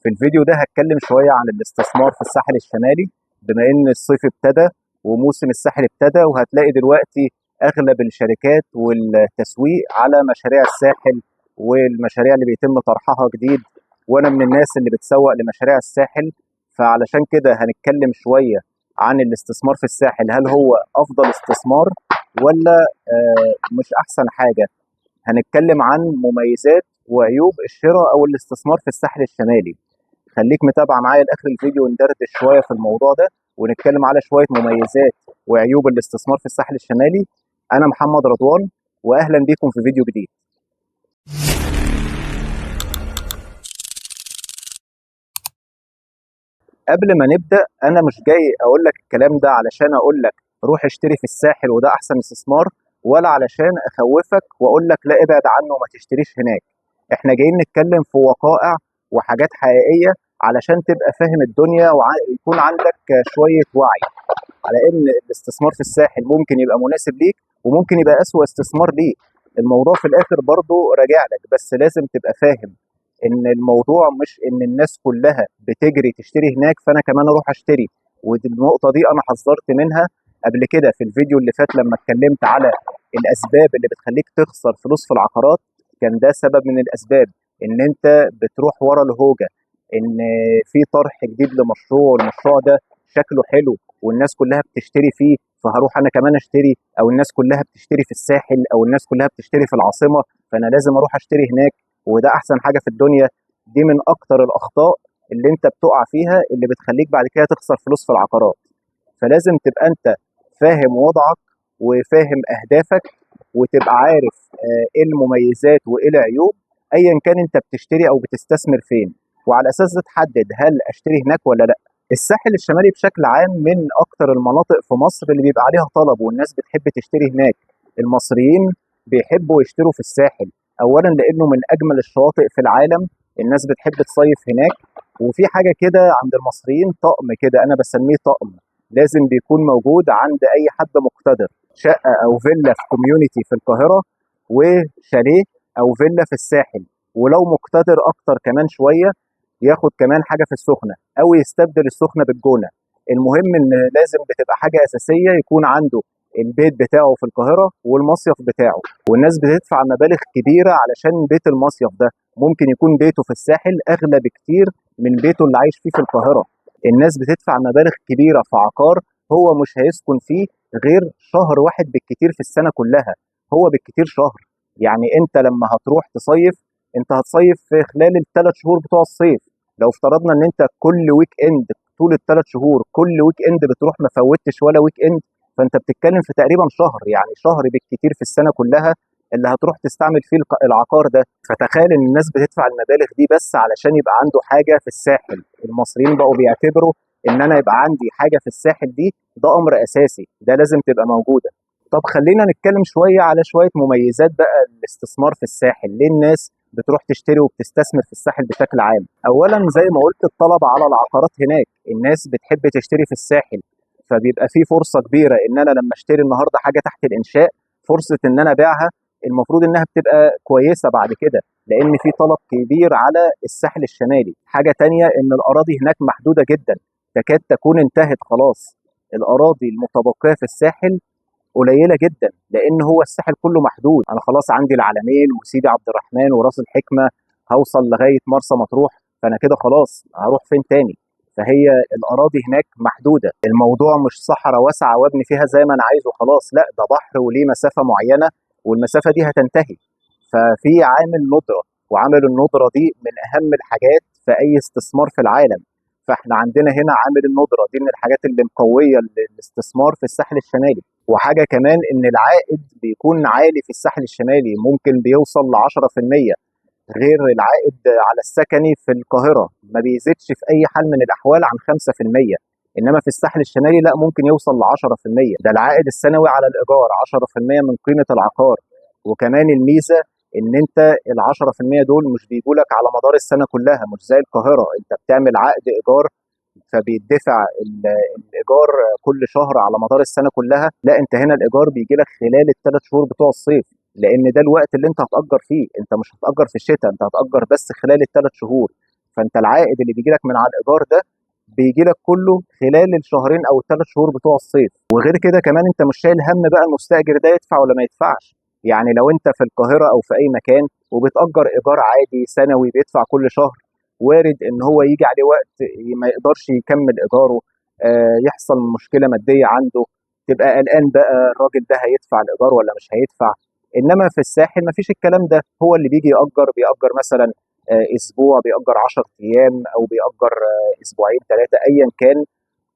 في الفيديو ده هتكلم شوية عن الاستثمار في الساحل الشمالي، بما ان الصيف ابتدى وموسم الساحل ابتدى، وهتلاقي دلوقتي اغلب الشركات والتسويق على مشاريع الساحل والمشاريع اللي بيتم طرحها جديد، وانا من الناس اللي بتسوق لمشاريع الساحل. فعلشان كده هنتكلم شوية عن الاستثمار في الساحل، هل هو افضل استثمار ولا مش احسن حاجة. هنتكلم عن مميزات وعيوب الشراء او الاستثمار في الساحل الشمالي. خليك متابع معايا لاخر الفيديو وندردش شوية في الموضوع ده، ونتكلم على شوية مميزات وعيوب الاستثمار في الساحل الشمالي. انا محمد رضوان، واهلا بيكم في فيديو جديد. قبل ما نبدا، انا مش جاي اقول لك الكلام ده علشان اقول لك روح اشتري في الساحل وده احسن استثمار، ولا علشان اخوفك واقول لك لا ابعد عنه وما تشتريش هناك. احنا جايين نتكلم في وقائع وحاجات حقيقية علشان تبقى فاهم الدنيا ويكون عندك شوية وعي على ان الاستثمار في الساحل ممكن يبقى مناسب ليك وممكن يبقى اسوأ استثمار ليك. الموضوع في الاخر برضو راجع لك، بس لازم تبقى فاهم ان الموضوع مش ان الناس كلها بتجري تشتري هناك فانا كمان اروح اشتري. ودي النقطة دي انا حذرت منها قبل كده في الفيديو اللي فات لما اتكلمت على الاسباب اللي بتخليك تخسر فلوس في العقارات. كان ده سبب من الاسباب، ان انت بتروح ورا الهوجة، ان في طرح جديد لمشروع والمشروع ده شكله حلو والناس كلها بتشتري فيه فهروح انا كمان اشتري، او الناس كلها بتشتري في الساحل او الناس كلها بتشتري في العاصمة فانا لازم اروح اشتري هناك وده احسن حاجة في الدنيا. دي من اكتر الاخطاء اللي انت بتقع فيها اللي بتخليك بعد كده تخسر فلوس في العقارات. فلازم تبقى انت فاهم وضعك وفاهم اهدافك، وتبقى عارف ايه المميزات وايه العيوب ايا كان انت بتشتري او بتستثمر فين، وعلى اساس ده تحدد هل اشتري هناك ولا لا. الساحل الشمالي بشكل عام من اكتر المناطق في مصر اللي بيبقى عليها طلب والناس بتحب تشتري هناك. المصريين بيحبوا يشتروا في الساحل، اولا لانه من اجمل الشواطئ في العالم، الناس بتحب تصيف هناك. وفي حاجة كده عند المصريين طقم كده، انا بسميه طقم، لازم بيكون موجود عند اي حد مقتدر، شقه او فيلا في community في القاهرة وشاليه او فيلا في الساحل، ولو مقتدر اكتر كمان شوية ياخد كمان حاجة في السخنة او يستبدل السخنة بالجونه. المهم ان لازم بتبقى حاجة اساسية يكون عنده البيت بتاعه في القاهرة والمصيف بتاعه. والناس بتدفع مبالغ كبيرة علشان بيت المصيف ده، ممكن يكون بيته في الساحل اغلى بكتير من بيته اللي عايش فيه في القاهرة. الناس بتدفع مبالغ كبيرة في عقار هو مش هيسكن فيه غير شهر واحد بالكتير في السنة كلها، هو بالكتير شهر. يعني انت لما هتروح تصيف انت هتصيف في خلال الثلاث شهور بتوع الصيف. لو افترضنا ان انت كل weekend طول الثلاث شهور كل weekend بتروح ما فوتش ولا weekend، فانت بتتكلم في تقريبا شهر، يعني شهر بالكتير في السنة كلها اللي هتروح تستعمل فيه العقار ده. فتخيل ان الناس بتدفع المبالغ دي بس علشان يبقى عنده حاجة في الساحل. المصريين بقوا بيعتبروا ان انا يبقى عندي حاجة في الساحل دي ده امر اساسي، ده لازم تبقى موجودة. طب خلينا نتكلم شوية على شوية مميزات بقى الاستثمار في الساحل، ليه الناس بتروح تشتري وبتستثمر في الساحل بشكل عام؟ اولا زي ما قلت الطلب على العقارات هناك، الناس بتحب تشتري في الساحل، فبيبقى في فرصة كبيرة ان انا لما اشتري النهارده حاجة تحت الانشاء فرصة ان انا ابيعها المفروض انها بتبقى كويسة بعد كده، لان في طلب كبير على الساحل الشمالي. حاجة تانية ان الاراضي هناك محدودة جدا، تكاد تكون انتهت خلاص. الاراضي المتبقية في الساحل قليله جدا لان هو الساحل كله محدود. انا خلاص عندي العلمين وسيدي عبد الرحمن وراس الحكمة، هوصل لغاية مرسى مطروح، فانا كده خلاص هروح فين تاني؟ فهي الاراضي هناك محدودة، الموضوع مش صحراء واسعة وابني فيها زي ما انا عايز وخلاص، لا ده بحر وليه مسافة معينة والمسافة دي هتنتهي. ففي عامل ندره، وعامل الندرة دي من اهم الحاجات في اي استثمار في العالم. فاحنا عندنا هنا عامل الندرة دي من الحاجات اللي مقويه الاستثمار في الساحل الشمالي. وحاجه كمان ان العائد بيكون عالي في الساحل الشمالي، ممكن بيوصل ل 10%، غير العائد على السكني في القاهرة ما بيزيدش في اي حال من الاحوال عن 5%، انما في الساحل الشمالي لا ممكن يوصل ل 10%. ده العائد السنوي على الايجار 10% من قيمة العقار. وكمان الميزة ان انت ال 10% دول مش بيجوا لك على مدار السنة كلها، مش زي القاهرة انت بتعمل عقد ايجار فبيدفع الايجار كل شهر على مدار السنة كلها. لا انت هنا الايجار بيجي لك خلال الثلاث شهور بتوع الصيف، لان ده الوقت اللي انت هتأجر فيه، انت مش هتأجر في الشتاء، انت هتأجر بس خلال الثلاث شهور. فانت العائد اللي بيجي لك من على الايجار ده بيجي لك كله خلال الشهرين او الثلاث شهور بتوع الصيف. وغير كده كمان انت مش شايل هم بقى المستاجر ده يدفع ولا ما يدفعش. يعني لو انت في القاهرة او في اي مكان وبتأجر ايجار عادي سنوي بيدفع كل شهر، وارد ان هو يجي عليه وقت ما يقدرش يكمل ايجارة، يحصل مشكلة مادية عنده، تبقى قلقان بقى الراجل ده هيدفع الايجار ولا مش هيدفع. انما في الساحل مفيش الكلام ده، هو اللي بيجي يأجر بيأجر مثلا اسبوع، بيأجر 10 ايام، او بيأجر اسبوعين 3، ايا كان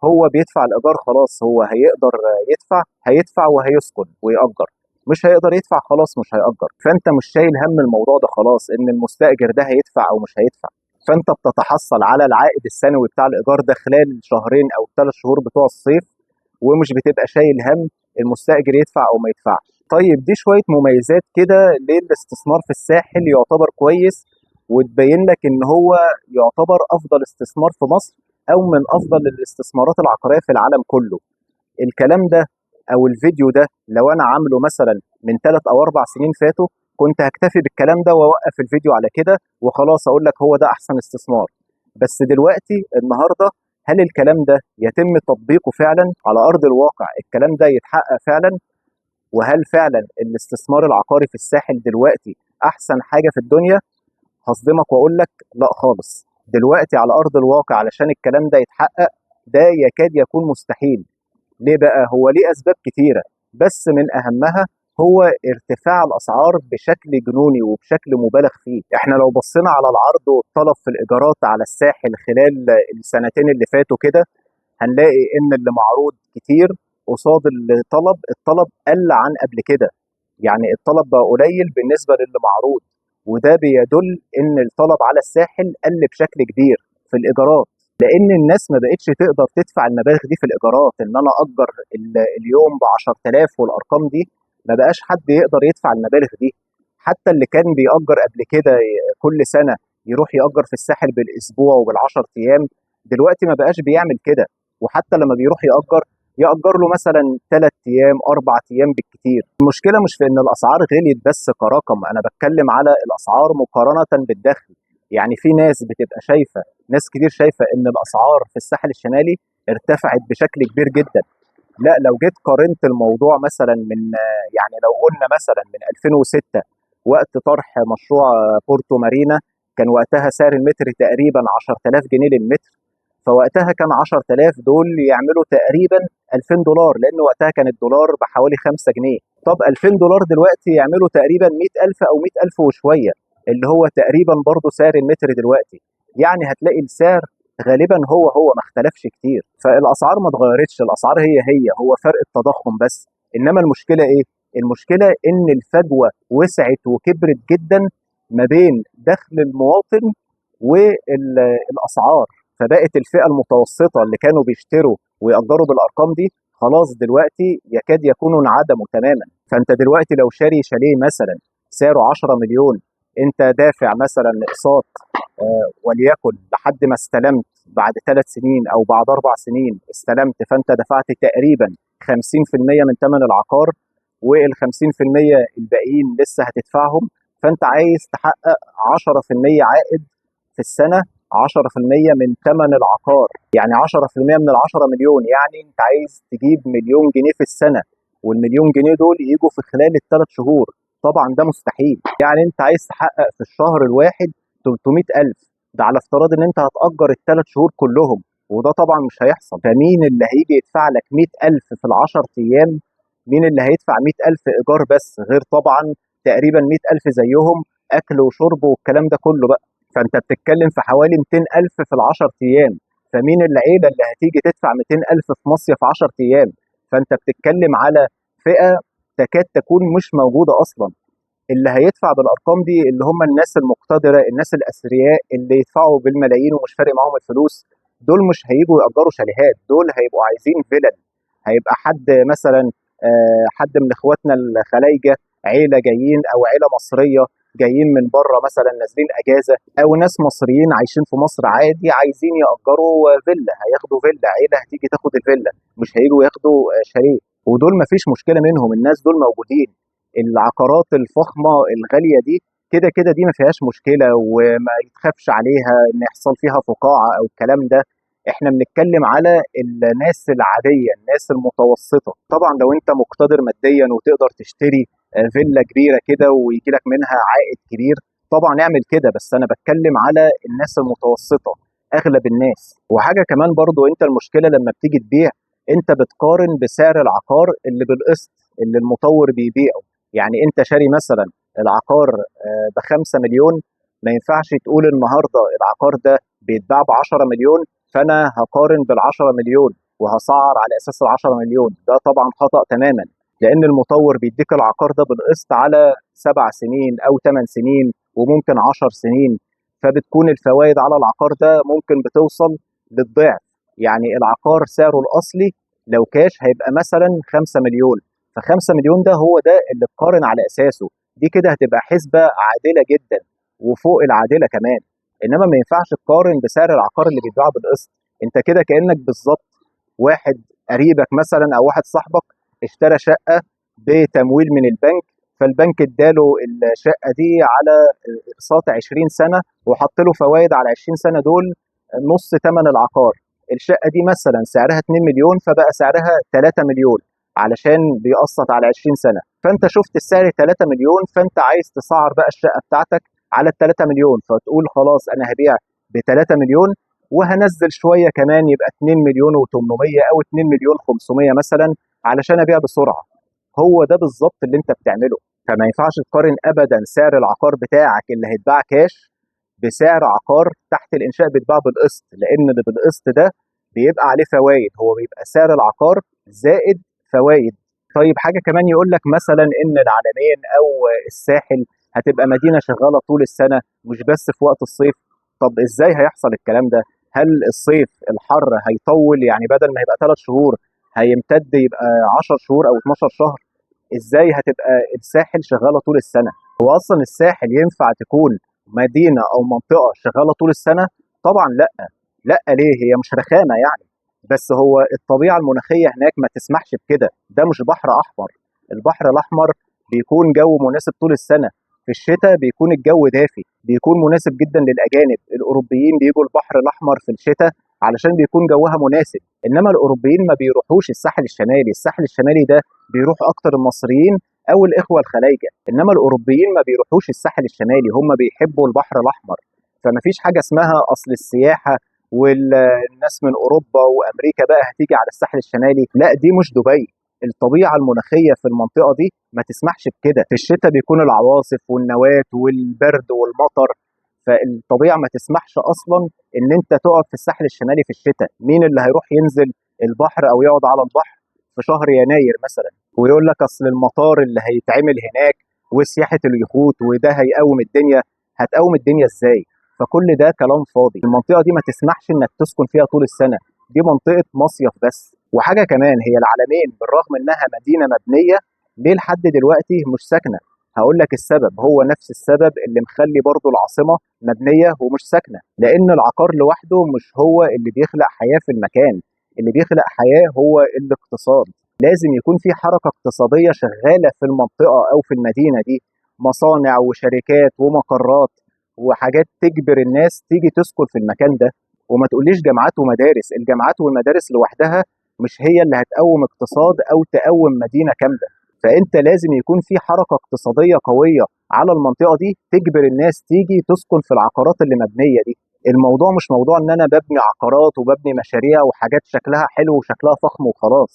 هو بيدفع الايجار خلاص، هو هيقدر يدفع هيدفع وهيسكن ويأجر، مش هيقدر يدفع خلاص مش هيأجر. فانت مش شايل هم الموضوع ده خلاص ان المستأجر ده هيدفع او مش هيدفع. فانت بتتحصل على العائد السنوي بتاع الايجار ده خلال شهرين او 3 شهور بتوع الصيف، ومش بتبقى شايل هم المستأجر يدفع او ما يدفعش. طيب دي شوية مميزات كده ليه الاستثمار في الساحل يعتبر كويس، وتبين لك ان هو يعتبر افضل استثمار في مصر او من افضل الاستثمارات العقارية في العالم كله. الكلام ده او الفيديو ده لو انا عامله مثلا من 3 او 4 سنين فاتوا كنت هكتفي بالكلام ده واوقف الفيديو على كده وخلاص، اقول لك هو ده احسن استثمار. بس دلوقتي النهارده هل الكلام ده يتم تطبيقه فعلا على ارض الواقع؟ الكلام ده يتحقق فعلا؟ وهل فعلا الاستثمار العقاري في الساحل دلوقتي احسن حاجة في الدنيا؟ هصدمك واقول لك لا خالص. دلوقتي على ارض الواقع علشان الكلام ده يتحقق ده يكاد يكون مستحيل. ليه بقى؟ هو ليه اسباب كتيرة، بس من اهمها هو ارتفاع الاسعار بشكل جنوني وبشكل مبالغ فيه. احنا لو بصينا على العرض والطلب في الايجارات على الساحل خلال السنتين اللي فاتوا كده، هنلاقي ان اللي معروض كتير قصاد الطلب، الطلب قل عن قبل كده، يعني الطلب بقى قليل بالنسبة للي معروض، وده بيدل ان الطلب على الساحل قل بشكل كبير في الايجارات، لان الناس ما بقتش تقدر تدفع المبالغ دي في الايجارات. ان انا اجر اليوم ب 10000 والارقام دي، ما بقاش حد يقدر يدفع المبالغ دي. حتى اللي كان بيأجر قبل كده كل سنة يروح يأجر في الساحل بالاسبوع وبالعشر ايام، دلوقتي ما بقاش بيعمل كده. وحتى لما بيروح يأجر، يأجر له مثلا 3 ايام 4 ايام بالكتير. المشكلة مش في ان الاسعار غليت بس كرقم، انا بتكلم على الاسعار مقارنة بالدخل. يعني في ناس بتبقى شايفة، ناس كتير شايفة ان الاسعار في الساحل الشمالي ارتفعت بشكل كبير جدا. لا، لو جيت قارنت الموضوع مثلا من، يعني لو قلنا مثلا من 2006 وقت طرح مشروع بورتو مارينا، كان وقتها سعر المتر تقريبا 10000 جنيه للمتر، فوقتها كان 10000 دول يعملوا تقريبا $2000، لان وقتها كان الدولار بحوالي 5 جنيه. طب $2000 دلوقتي يعملوا تقريبا 100000 او 100000 وشوية، اللي هو تقريبا برضو سعر المتر دلوقتي. يعني هتلاقي السعر غالبا هو هو ما اختلفش كتير، فالاسعار ما اتغيرتش، الاسعار هي هي، هو فرق التضخم بس. انما المشكلة ايه؟ المشكلة ان الفجوة وسعت وكبرت جدا ما بين دخل المواطن والاسعار، فبقت الفئة المتوسطة اللي كانوا بيشتروا ويأجروا بالارقام دي خلاص دلوقتي يكاد يكونوا انعدموا تماما. فانت دلوقتي لو شاري شاليه مثلا سعره 10 مليون، انت دافع مثلا اقساط وليكن لحد ما استلمت بعد 3 سنين او بعد 4 سنين استلمت، فانت دفعت تقريبا 50% من ثمن العقار، وال 50% الباقيين لسه هتدفعهم. فانت عايز تحقق 10% عائد في السنة، 10% من ثمن العقار، يعني 10% من ال10 مليون، يعني انت عايز تجيب مليون جنيه في السنة، والمليون جنيه دول يجوا في خلال ال3 شهور. طبعا ده مستحيل. يعني انت عايز تحقق في الشهر الواحد 300,000، ده على افتراض ان انت هتأجر ال3 شهور كلهم، وده طبعا مش هيحصل. فمين اللي هيجي يدفع لك 100,000 في ال10 ايام؟ مين اللي هيدفع 100,000 ايجار بس، غير طبعا تقريبا 100,000 زيهم اكل وشرب والكلام ده كله بقى. فانت بتتكلم في حوالي 200,000 في ال10 ايام. فمين العيلة اللي هتيجي تدفع 200,000 في مصيف 10 ايام؟ فانت بتتكلم على فئة تكاد تكون مش موجودة اصلا. اللي هيدفع بالارقام دي اللي هم الناس المقتدره، الناس الاثرياء اللي يدفعوا بالملايين ومش فارق معاهم الفلوس، دول مش هيجوا يأجروا شاليهات، دول هيبقوا عايزين فيلل. هيبقى حد مثلا، حد من اخواتنا الخلايجه، عيله جايين او عيله مصرية جايين من بره مثلا نازلين اجازه، او ناس مصريين عايشين في مصر عادي عايزين يأجروا فيلا، هياخدوا فيلا، عيله هتيجي تاخد الفيلا، مش هيجوا ياخدوا شاليه. ودول مفيش مشكلة منهم، الناس دول موجودين. العقارات الفخمه الغالية دي كده كده دي ما فيهاش مشكلة وما يتخافش عليها ان يحصل فيها فقاعة او الكلام ده. احنا بنتكلم على الناس العادية، الناس المتوسطة. طبعا لو انت مقتدر ماديا وتقدر تشتري فيلا كبيرة كده ويجي لك منها عائد كبير، طبعا اعمل كده، بس انا بتكلم على الناس المتوسطة، اغلب الناس. وحاجة كمان برضو، انت المشكلة لما بتيجي تبيع انت بتقارن بسعر العقار اللي بالقسط اللي المطور بيبيعه. يعني انت شاري مثلا العقار ب5 مليون، ما ينفعش تقول النهارده العقار ده بيتباع ب10 مليون فانا هقارن بال10 مليون وهسعر على اساس ال10 مليون. ده طبعا خطأ تماما، لان المطور بيديك العقار ده بالقسط على 7 سنين او 8 سنين وممكن 10 سنين، فبتكون الفوائد على العقار ده ممكن بتوصل للضعف. يعني العقار سعره الاصلي لو كاش هيبقى مثلا 5 مليون، ف5 مليون ده هو ده اللي تقارن على اساسه. دي كده هتبقى حسبة عادلة جدا وفوق العادلة كمان. انما ما ينفعش تقارن بسعر العقار اللي بيتباع بالقسط. انت كده كأنك بالظبط واحد قريبك مثلا او واحد صاحبك اشترى شقة بتمويل من البنك، فالبنك اداله الشقة دي على اقساط 20 سنة وحط له فوائد على 20 سنة دول نص ثمن العقار. الشقة دي مثلا سعرها 2 مليون، فبقى سعرها 3 مليون علشان بيقسط على 20 سنة. فانت شفت السعر 3 مليون، فانت عايز تسعر بقى الشقة بتاعتك على ال 3 مليون، فتقول خلاص انا هبيع ب 3 مليون وهنزل شوية كمان يبقى 2 مليون و800 او 2 مليون 500 مثلا علشان ابيع بسرعة. هو ده بالظبط اللي انت بتعمله. فما ينفعش تقارن ابدا سعر العقار بتاعك اللي هيتباع كاش بسعر عقار تحت الانشاء بيتباع بالقسط، لان اللي بالقسط ده بيبقى عليه فوائد، هو بيبقى سعر العقار زائد فوائد. طيب حاجة كمان يقول لك مثلا ان العلمين او الساحل هتبقى مدينة شغالة طول السنة مش بس في وقت الصيف. طب ازاي هيحصل الكلام ده؟ هل الصيف الحر هيطول؟ يعني بدل ما هيبقى 3 شهور هيمتد يبقى 10 شهور او 12 شهر؟ ازاي هتبقى الساحل شغالة طول السنة؟ هو اصلا الساحل ينفع تكون مدينة او منطقة شغالة طول السنة؟ طبعا لا. لا ليه؟ هي مش رخامه يعني، بس هو الطبيعة المناخية هناك ما تسمحش بكده. ده مش بحر احمر. البحر الاحمر بيكون جو مناسب طول السنة، في الشتاء بيكون الجو دافي، بيكون مناسب جدا للاجانب. الاوروبيين بيجوا البحر الاحمر في الشتاء علشان بيكون جوها مناسب، انما الاوروبيين ما بيروحوش الساحل الشمالي. الساحل الشمالي ده بيروح اكتر المصريين او الاخوة الخلايجه، انما الاوروبيين ما بيروحوش الساحل الشمالي، هم بيحبوا البحر الاحمر. فما فيش حاجة اسمها اصل السياحة والناس من اوروبا وامريكا بقى هتيجي على الساحل الشمالي، لا دي مش دبي. الطبيعة المناخية في المنطقة دي ما تسمحش بكده. في الشتاء بيكون العواصف والنوات والبرد والمطر، فالطبيعه ما تسمحش اصلا ان انت تقعد في الساحل الشمالي في الشتاء. مين اللي هيروح ينزل البحر او يقعد على البحر في شهر يناير مثلا؟ ويقول لك اصل المطار اللي هيتعمل هناك وسياحه اليخوت وده هيقوم الدنيا. هتقوم الدنيا ازاي؟ فكل ده كلام فاضي. المنطقة دي ما تسمحش انك تسكن فيها طول السنة، دي منطقة مصيف بس. وحاجه كمان، هي العلمين بالرغم انها مدينة مبنية ليه لحد دلوقتي مش ساكنة؟ هقول لك السبب، هو نفس السبب اللي مخلي برضو العاصمة مبنية ومش ساكنة، لان العقار لوحده مش هو اللي بيخلق حياة في المكان. اللي بيخلق حياة هو الاقتصاد. لازم يكون في حركة اقتصادية شغالة في المنطقة او في المدينة دي، مصانع وشركات ومقرات وحاجات تجبر الناس تيجي تسكن في المكان ده. وما تقوليش جامعات ومدارس، الجامعات والمدارس لوحدها مش هي اللي هتقوم اقتصاد او تقوم مدينة كاملة. فانت لازم يكون في حركة اقتصادية قوية على المنطقة دي تجبر الناس تيجي تسكن في العقارات اللي مبنية دي. الموضوع مش موضوع ان انا ببني عقارات وببني مشاريع وحاجات شكلها حلو وشكلها فخم وخلاص.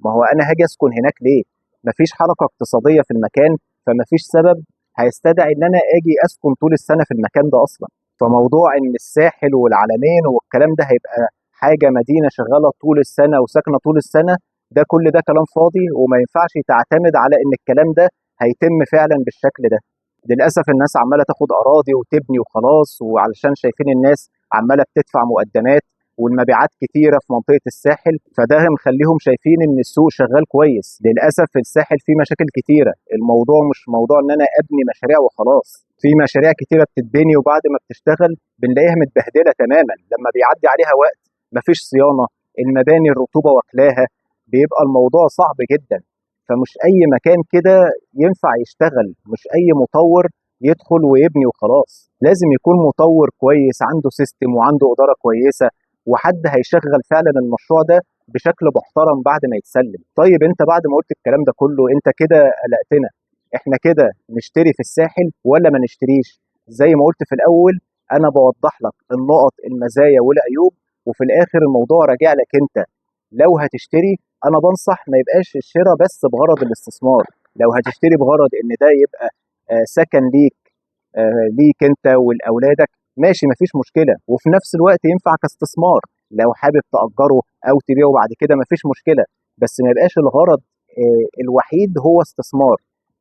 ما هو انا هاجي اسكن هناك ليه؟ مفيش حركة اقتصادية في المكان، فمفيش سبب هيستدعي ان انا اجي اسكن طول السنة في المكان ده اصلا. فموضوع ان الساحل والعلمين والكلام ده هيبقى حاجة مدينة شغالة طول السنة وساكنه طول السنة، ده كل ده كلام فاضي، وما ينفعش تعتمد على ان الكلام ده هيتم فعلا بالشكل ده. للاسف الناس عماله تاخد اراضي وتبني وخلاص، وعلشان شايفين الناس عماله بتدفع مقدمات والمبيعات كتيرة في منطقة الساحل، فده مخليهم شايفين ان السوق شغال كويس. للاسف الساحل فيه مشاكل كتيرة. الموضوع مش موضوع ان انا ابني مشاريع وخلاص، في مشاريع كتيرة بتتبني وبعد ما بتشتغل بنلاقيها متبهدله تماما، لما بيعدي عليها وقت مفيش صيانة، المباني الرطوبة واكلاها، بيبقى الموضوع صعب جدا. فمش اي مكان كده ينفع يشتغل، مش اي مطور يدخل ويبني وخلاص. لازم يكون مطور كويس عنده system وعنده إدارة كويسة، وحد هيشغل فعلا المشروع ده بشكل محترم بعد ما يتسلم. طيب انت بعد ما قلت الكلام ده كله انت كده قلقتنا، احنا كده نشتري في الساحل ولا ما نشتريش؟ زي ما قلت في الأول انا بوضح لك النقط، المزايا والعيوب، وفي الآخر الموضوع راجع لك انت. لو هتشتري انا بنصح ما يبقاش الشراء بس بغرض الاستثمار، لو هتشتري بغرض ان ده يبقى سكن ليك انت ولاولادك، ماشي مفيش مشكلة، وفي نفس الوقت ينفع كاستثمار لو حابب تأجره او تبيعه بعد كده مفيش مشكلة، بس ما يبقاش الغرض الوحيد هو استثمار.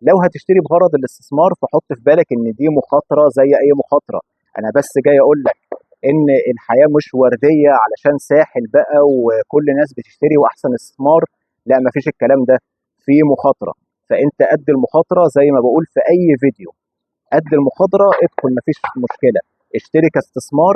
لو هتشتري بغرض الاستثمار فحط في بالك ان دي مخاطره زي اي مخاطره. انا بس جاي اقول لك ان الحياة مش وردية علشان ساحل بقى وكل الناس بتشتري واحسن استثمار، لا مفيش الكلام ده، في مخاطره. فانت قد المخاطرة زي ما بقول في اي فيديو، قد المخاطرة ادخل مفيش مشكلة، اشتري كاستثمار،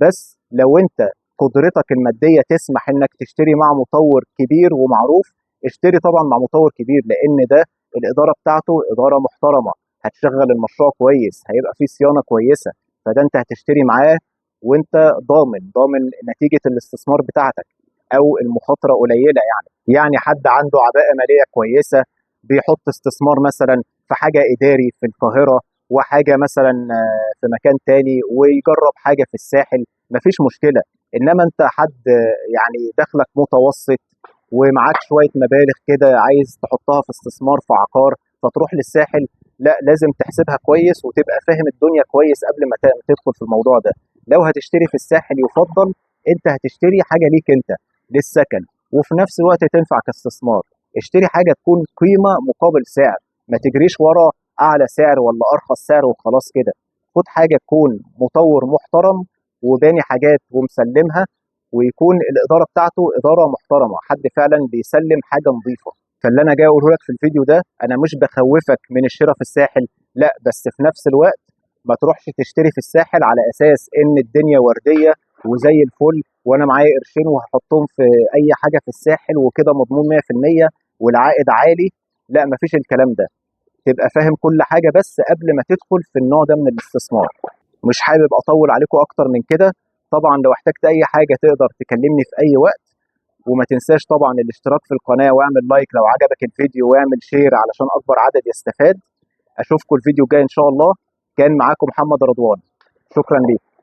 بس لو انت قدرتك المادية تسمح انك تشتري مع مطور كبير ومعروف اشتري طبعا مع مطور كبير، لان ده الادارة بتاعته ادارة محترمه، هتشغل المشروع كويس، هيبقى فيه صيانة كويسة، فده انت هتشتري معاه وانت ضامن نتيجة الاستثمار بتاعتك، او المخاطرة قليله. يعني حد عنده عباءه ماليه كويسة بيحط استثمار مثلا في حاجة اداري في القاهرة وحاجه مثلا في مكان تاني، ويجرب حاجة في الساحل، مفيش مشكلة. انما انت حد دخلك متوسط ومعاك شوية مبالغ كده عايز تحطها في استثمار في عقار فتروح للساحل، لا لازم تحسبها كويس وتبقى فاهم الدنيا كويس قبل ما تدخل في الموضوع ده. لو هتشتري في الساحل يفضل انت هتشتري حاجة ليك انت للسكن، وفي نفس الوقت تنفع كاستثمار. اشتري حاجة تكون قيمة مقابل سعر، ما تجريش ورا اعلى سعر ولا ارخص سعر وخلاص كده. خد حاجة تكون مطور محترم وباني حاجات ومسلمها، ويكون الادارة بتاعته ادارة محترمه، حد فعلا بيسلم حاجة نظيفة. فاللي انا جاي اقوله لك في الفيديو ده، انا مش بخوفك من الشراء في الساحل، لا، بس في نفس الوقت ما تروحش تشتري في الساحل على اساس ان الدنيا وردية وزي الفل وانا معايا قرشين وهحطهم في اي حاجة في الساحل وكده مضمون 100% والعائد عالي. لا، مفيش الكلام ده. تبقى فاهم كل حاجة بس قبل ما تدخل في النوع ده من الاستثمار. مش حابب اطول عليكم اكتر من كده. طبعا لو احتجت اي حاجة تقدر تكلمني في اي وقت، وما تنساش طبعا الاشتراك في القناة، واعمل like لو عجبك الفيديو، واعمل share علشان اكبر عدد يستفاد. اشوفكم الفيديو الجاي ان شاء الله. كان معاكم محمد رضوان، شكرا ليكم.